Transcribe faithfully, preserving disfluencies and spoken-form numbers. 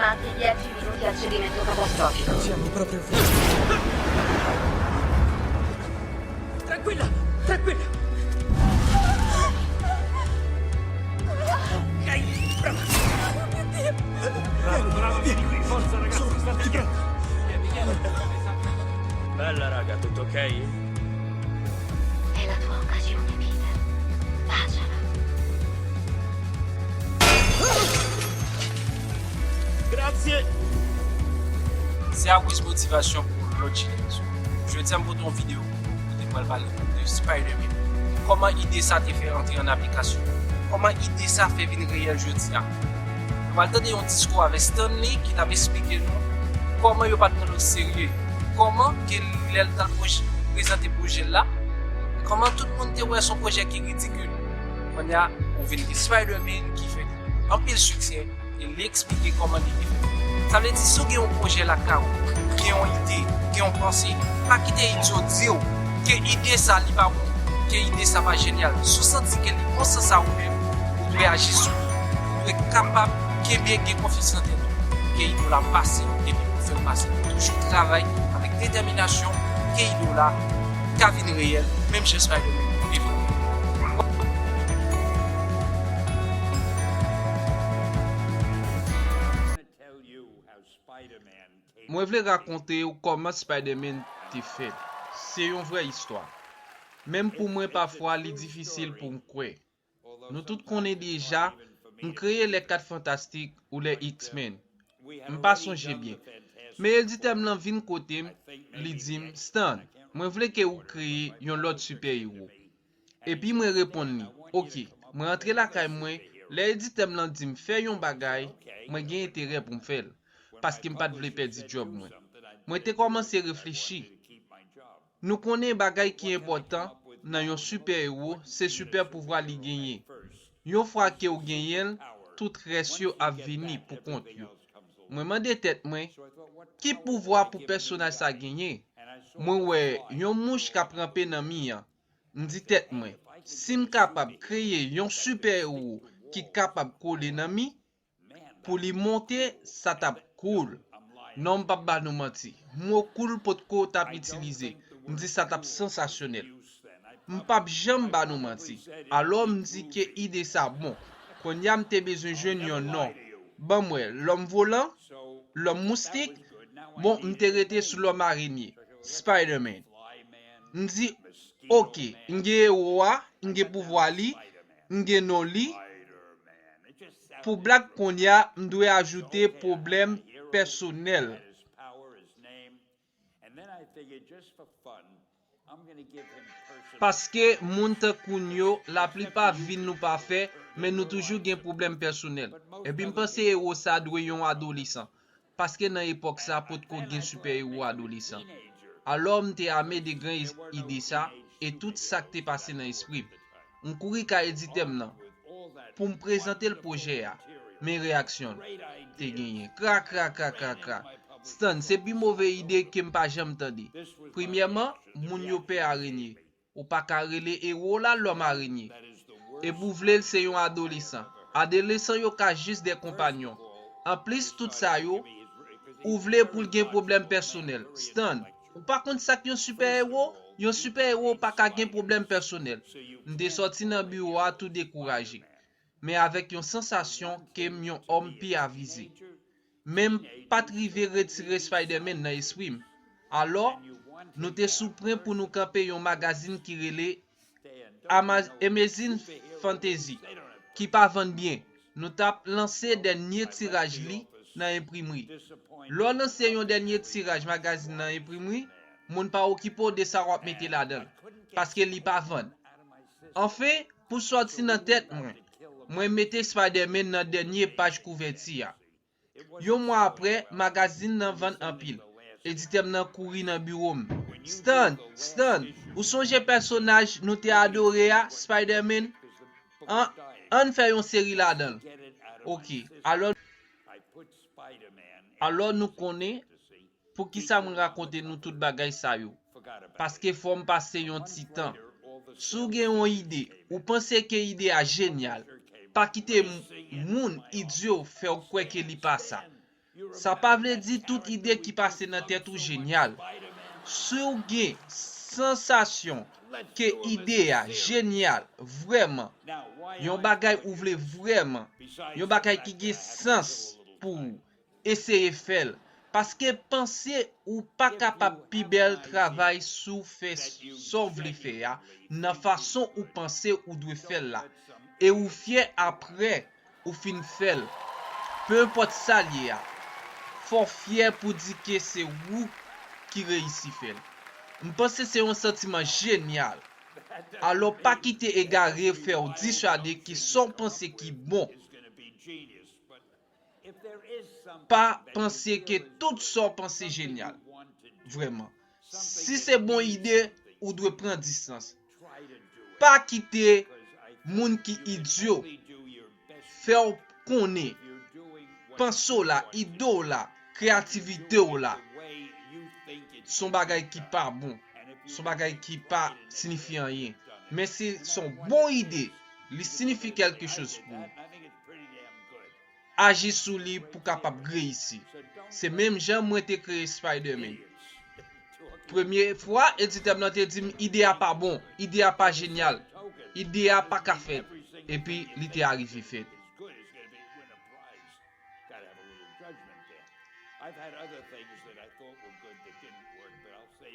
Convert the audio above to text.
Fermati dieci minuti al cedimento catastrofico. Siamo proprio in... Tranquilla, tranquilla. Dai, brava. Bravo, bravo, vieni qui, forza ragazzi, state attenti. Via, via. Bella raga, tutto ok? È la tua occasione, Peter. Baciala. Grazie. Se akoz motivasyon pou lòt jenerasyon. Jodi a m pote yon videyo kote m pral pale de Spider-Man. Kòman ide sa te fè antre an aplikasyon? Kòman ide sa fè vin reyèl jodi a? Nou pral tande yon diskou avèk Stan Lee ki t ap esplike nou kòman yo pa t pran l oserye. Kòman ke lè l t al pwoj-, prezante pwojè l la, kòman tout moun te wè s on pwojè ki ridikil. Kounye a, ou vin gen Spider-Man ki fè anpil siksè e li eksplike kòman li te fèt. Sa vle di, si w gen yon pwojè lakay ou, gen yon ide, gen yon panse, pa kite idyo di w ke ide sa li pa bon, ke ide sa pa jenyal. Si w santi ke li pran sans a ou menm, ou dwe aji sou li. Ou dwe kapab kenbe, gen konfyans nan tèt ou, ke ide w la pase, epi pou fè l pase. Toujou travay avèk detèminasyon, ke ide w la ka vin reyèl, menm jan Spider-Man te vin reyèl. Mwen vle rakonte w kòman Spider-Man te fèt. Se yon vrè istwa. Menm pou mwen, pafwa, li difisil pou m kwè. Nou tout konnen deja, m kreye Les Quatre Fantastiques ou les X-Men. M pa sonje byen. Men editè m lan vin kote m, li di m, Stan, mwen vle ke ou kreye yon lòt sipè ewo. Epi mwen reponn li, oke. Mwen antre lakay mwen, lè editè m lan di m fè yon bagay, mwen gen enterè pou m fè l, paske m pa t vle pèdi djòb mwen. Mwen te kòmanse reflechi. Nou konnen bagay ki enpòtan nan yon sipè ewo, se sipè pouvwa li genyen. Yon fwa ke w genyen l, tout rès yo ap vini pou kont yo. Mwen mande tèt mwen, ki pouvwa pou pèsonaj sa genyen? Mwen wè yon mouch k ap ranpe nan mi an. M di tèt mwen, si m kapab kreye yon sipè ewo ki kapab kole nan mi, pou li monte, sa t ap cool. Non, m p ap ba nou manti. Mo cool potko t ap itilize. M di sa t ap sansasyonèl. M p ap janm ba nou manti. Alò, m di ke ide sa bon. Kounye a, m te bezwen jwenn yon non. Ban m wè, lòm volan, lòm moustik, bon, m te rete sou lòm arenye, Spider-Man. M di, oke, m gen ewo a, m gen pouvwa li, m gen non li. Pou blag kounye a, m dwe ajoute pwoblèm pèsonèl. Paske moun tankou n yo, laplipa vi n nou pafè, men nou toujou gen pwoblèm pèsonèl. Epi m panse ewo sa dwe yon adolesan. Paske nan epòk sa, potko gen sipè ewo adolesan. Alò, m te ame de gran es-, ide sa, e tout sa k te pase nan espri m. M kouri kay editè m nan pou m prezante l pwojè a. Men reyaksyon l te genyen. Kra, kra, kra, kra, kra. Stan, se pi move ide ke m pa janm tande. Premyèman, moun yo pè arenye. Ou pa ka rele ewo w la lòm arenye. Epi w vle l se yon adolesan. Adolesan yo ka jis de konpanyon. Anplis tout sa yo, ou vle pou l gen pwoblèm pèsonèl. Stan, ou pa konn sa k yon sipè ewo? Yon sipè ewo pa ka gen pwoblèm pèsonèl. M te sòti nan biwo a tou dekouraje, men avèk yon sansasyon ke m yon òm pi avize. Men m pa t rive retire Spider-Man nan espri m. Alò, nou te sou pwen pou nou kanpe yon magazin ki rele Ama-, Amazing Fantasy, ki pa vann byen. Nou t ap lanse dènye tiraj li nan enprimri. Lè w lanse yon dènye tiraj magazin nan enprimri, moun pa okipe w de sa w ap mete ladan l, paske li pa vann. Anfen, pou sòti nan tèt mwen, mwen mete Spider-Man nan dènye paj kouvèti a. Yon mwa apre, magazin nan vann anpil. Editè m nan kouri nan biwo m. Stan, Stan, ou sonje pèsonaj nou te adore a, Spider-Man? An, ann fè yon seri ladan l. Oke, alò, alò nou konnen poukisa mwen rakonte nou tout bagay sa yo. Paske fò m pase yon ti tan. Si w gen yon ide, ou panse ke ide a jenyal, pa kite m-, moun idyo fè w kwè ke li pa sa. Sa pa vle di tout ide ki pase nan tèt ou jenyal. Si w gen sansasyon ke ide a jenyal, vrèman, yon bagay ou vle vrèman, yon bagay ki gen sans pou ou, eseye fè l. Paske panse ou pa kapab pi bèl travay si w fè sa w vle fè a nan fason ou panse ou dwe fè l la. E ou fyè apre ou fin fè l. Pe enpòt sa l ye a, fò w fyè pou di ke se ou ki reyisi fè l. M panse se yon santiman jenyal. Alò, pa kite egare fè w diswade ke sa w panse ki bon. Pa panse ke tout sa w panse jenyal. Vrèman. Si se bon ide, ou dwe pran distans. Pa kite moun ki idyo fè w konnen panse w la, ide w la, kreyativite w la, se yon bagay ki pa bon, se yon bagay ki pa siyifi anyen. Men se se yon bon ide, li siyifi kèlke choz pou ou. Aji sou li pou kapab reyisi. Se menm jan mwen te kreye Spider-Man. Premye fwa, editè m nan te di m ide a pa bon, ide a pa jenyal, ide a pa ka fèt. Epi li te arive fèt.